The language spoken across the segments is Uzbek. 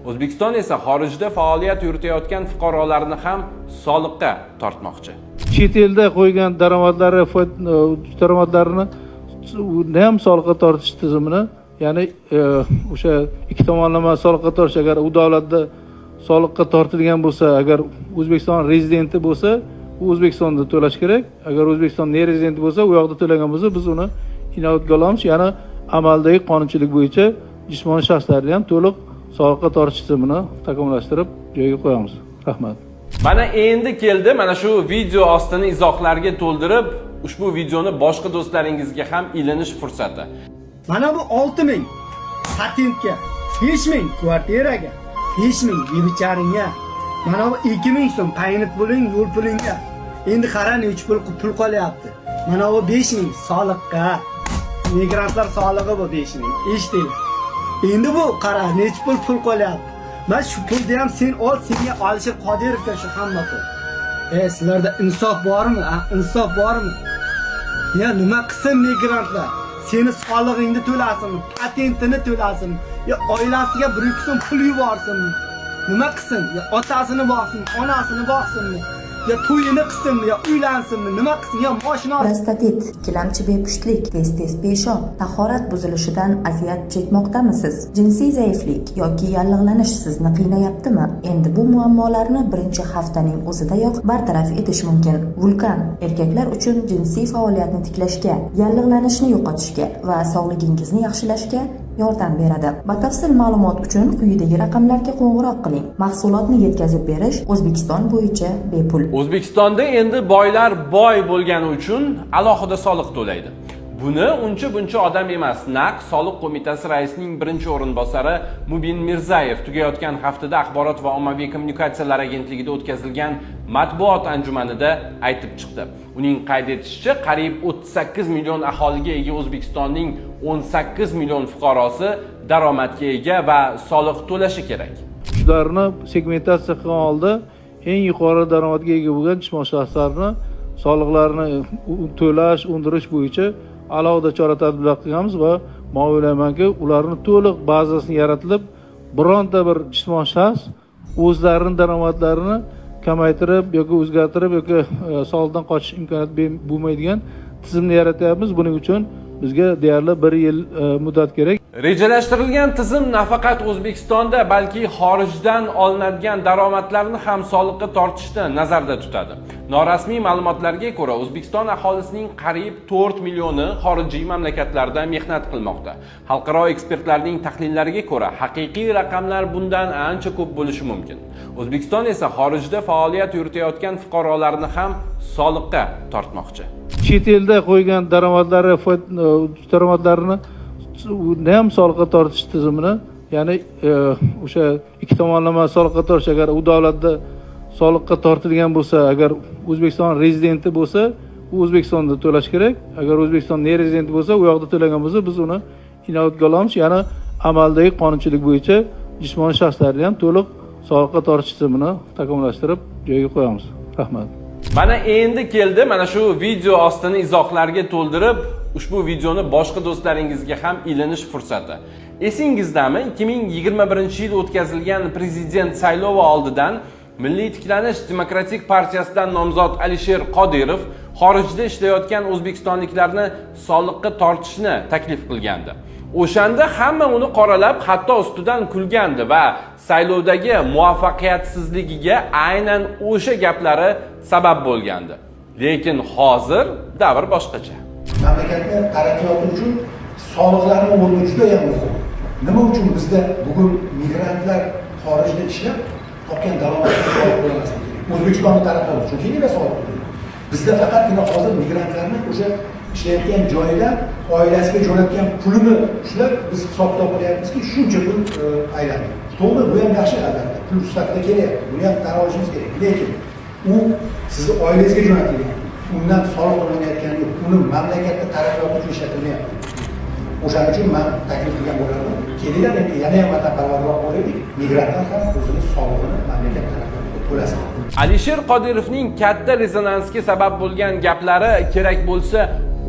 O'zbekiston esa xorijda faoliyat yuritayotgan fuqarolarni ham soliqqa tortmoqchi. Chet elda qo'ygan daromadlari, daromadlarini uni ham soliqqa tortish tizimini, ya'ni o'sha ikki tomonlama soliqqa tortish, agar u davlatda soliqqa tortilgan bo'lsa, agar O'zbekiston rezidenti bo'lsa, u O'zbekistonda to'lash kerak. Agar O'zbekiston nerezidenti bo'lsa, u yoqda to'lagan bo'lsa, biz uni inobatga olamiz. Ya'ni amaldagi qonunchilik bo'yicha jismoniy shaxslarni ham to'liq soliqqa tortish tizimini takomillashtirib, joyiga qo'yamiz. Rahmat. Mana endi keldi mana shu video ostini izohlarga to'ldirib, ushbu videoni boshqa do'stlaringizga ham ilinish fursati. Mana bu 6000 patentga, 5000 kvartiraga, 5000 yeb icharingga. Mana bu 2000 so'm paynit puling, yo'l pulingga. Endi qara, necha pul qolyapti. Mana bu 5000 soliqqa. Migrantlar solig'i bu 5000. Eshitinglar. Endi bu qara, necha pul qolyapti. Mana shu pulni ham sen ol, senga Alisher Qodirovga shu hamma pul. E, sizlarda insof bormi? A, insof bormi? Ya nima qilsin migrantlar? Seni solig'ingni to'lasin, patentini to'lasin, ya oilasiga 1-2 so'm pul yuborsin. Nima qilsin? Ya otasini boqsin, onasini boqsinmi? Ya to'yini qilsinmi, ya uylansinmi? Nima qilsin? Ya moshina Prostatit, ikkilamchi bepushtlik, tez-tez peshob, tahorat buzilishidan aziyat chekmoqdamisiz? Jinsiy zaiflik yoki yallig'lanish sizni qiynayaptimi? Endi bu muammolarni birinchi haftaning o'zidayoq bartaraf etish mumkin. Vulkan erkaklar uchun jinsiy faoliyatni tiklashga, yallig'lanishni yo'qotishga va sog'ligingizni yaxshilashga yordam beradi. Batafsil ma'lumot uchun quyidagi raqamlarga qo'ng'iroq qiling. Mahsulotni yetkazib berish O'zbekiston bo'yicha bepul. O'zbekistonda endi boylar boy bo'lgani uchun alohida soliq to'laydi. Buni uncha buncha odam emas, naq Soliq qo'mitasi raisining birinchi o'rinbosari Mubin Mirzayev tugayotgan haftada Axborot va ommaviy kommunikatsiyalar agentligida o'tkazilgan matbuot anjumanida aytib chiqdi. Uning qayd etishicha, qariyb 38 million aholiga ega O'zbekistonning 18 million fuqarosi daromadga ega va soliq to'lashi kerak. Shularni segmentatsiya qilgan holda eng yuqori daromadga ega bo'lgan jismoniy shaxslarni soliqlarni to'lash, undirish bo'yicha alohida chora tadbirlar qilganmiz va man o'ylaymanki, ularni to'liq bazasini yaratilib, bironta bir jismoniy shaxs o'zlarini daromadlarini kamaytirib yoki o'zgartirib yoki soliqdan qochish imkoniyati bo'lmaydigan tizimni yaratyapmiz. Buning uchun bizga deyarli bir yil muddat kerak. Rejalashtirilgan tizim nafaqat O'zbekistonda, balki xorijdan olinadigan daromadlarni ham soliqqa tortishni nazarda tutadi. Norasmiy ma'lumotlarga ko'ra, O'zbekiston aholisining qariyb 4 millioni xorijiy mamlakatlarda mehnat qilmoqda. Xalqaro ekspertlarning tahlillariga ko'ra, haqiqiy raqamlar bundan ancha ko'p bo'lishi mumkin. O'zbekiston esa xorijda faoliyat yuritayotgan fuqarolarni ham soliqqa tortmoqchi. Chet elda qo'ygan daromadlari, daromadlarini uni ham soliqqa tortish tizimini, ya'ni o'sha ikki tomonlama soliqqa tortish, agar u davlatda soliqqa tortilgan bo'lsa, agar O'zbekiston rezidenti bo'lsa, u O'zbekistonda to'lash kerak. Agar O'zbekiston nerezidenti bo'lsa, u yoqda to'lagan bo'lsa, biz uni inobatga olamiz. Ya'ni amaldagi qonunchilik bo'yicha jismoniy shaxslarni ham to'liq soliqqa tortish tizimini takomillashtirib, joyiga qo'yamiz. Rahmat. Mana endi keldi mana shu video ostini izohlarga to'ldirib, ushbu videoni boshqa do'stlaringizga ham ilinish fursati. Esingizdami, 2021 yil o'tkazilgan prezident saylovi oldidan Milliy tiklanish demokratik partiyasidan nomzod Alisher Qodirov xorijda ishlayotgan o'zbekistonliklarni soliqqa tortishni taklif qilgandi. O'shanda hamma uni qoralab, hatto ustidan kulgandi va saylovdagi muvaffaqiyatsizligiga aynan o'sha gaplari sabab bo'lgandi. Lekin hozir davr boshqacha. Mamlakatni taraqqiyoti uchun soliqlarni o'rni juda yam muhim. Nima uchun bizda bugun migrantlar xorijda ishlab topgan daromadga soliq to'lamasligi kerak? O'zbekistonni taraqqiyoti uchun kelinglar, soliq to'laylik. Bizda faqatgina hozir migrantlarni o'sha ishlayotgan joyidan oilasiga jo'natgan pulini ushlab, biz hisob kitob qilyapmizki, shuncha pul aylandi. To'g'ri, bu ham yaxshi, albatta, pul sifatida kelyapti, buni ham tan olishimiz kerak, lekin u sizni oilangizga jo'natilgan, undan soliq to'lanayotgani yo'q, uni mamlakatni taraqqiyoti uchun ishlatilmayapti. O'shaning uchun man taklif qilgan bo'lardim: kelinglar, endi yana ham vatanparvarroq bo'laylik, migrantlar ham o'zini solig'ini mamlakat taraqqiyotiga to'lasin. Alisher Qodirovning katta rezonansga sabab bo'lgan gaplari kerak bo'lsa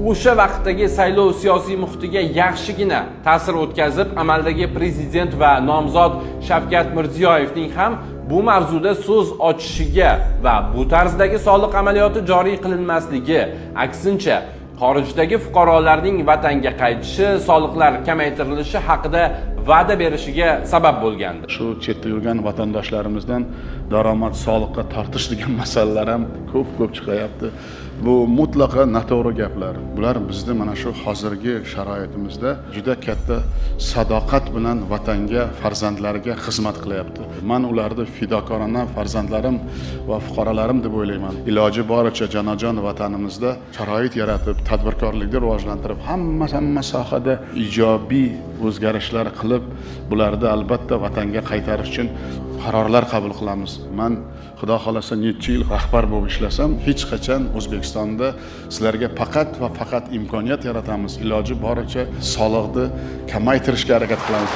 O'sha vaqtdagi saylov siyosiy muhitiga yaxshigina ta'sir o'tkazib, amaldagi prezident va nomzod Shavkat Mirziyoyevning ham bu mavzuda so'z ochishiga va bu tarzdagi soliq amaliyoti joriy qilinmasligi, aksincha, xorijdagi fuqarolarning vatanga qaytishi, soliqlar kamaytirilishi haqida va'da berishiga sabab bo'lgandi. Shu chetda yurgan vatandoshlarimizdan daromad soliqqa tortish degan masalalar ham ko'p ko'p chiqayapti. Bu mutlaqo noto'g'ri gaplar. Bular bizni mana shu hozirgi sharoitimizda juda katta sadoqat bilan vatanga, farzandlariga xizmat qilyapti. Man ularni fidokorona farzandlarim va fuqarolarim deb o'ylayman. Iloji boricha jonajon vatanimizda sharoit yaratib, tadbirkorlikni rivojlantirib, hamma sohada ijobiy o'zgarishlar qilib, bularni albatta vatanga qaytarish uchun qarorlar qabul qilamiz. Man, xudo xohlasa, necha yil rahbar bo'lib ishlasam, hech qachon O'zbekistonda sizlarga faqat va faqat imkoniyat yaratamiz. Iloji boricha soliqni kamaytirishga harakat qilamiz.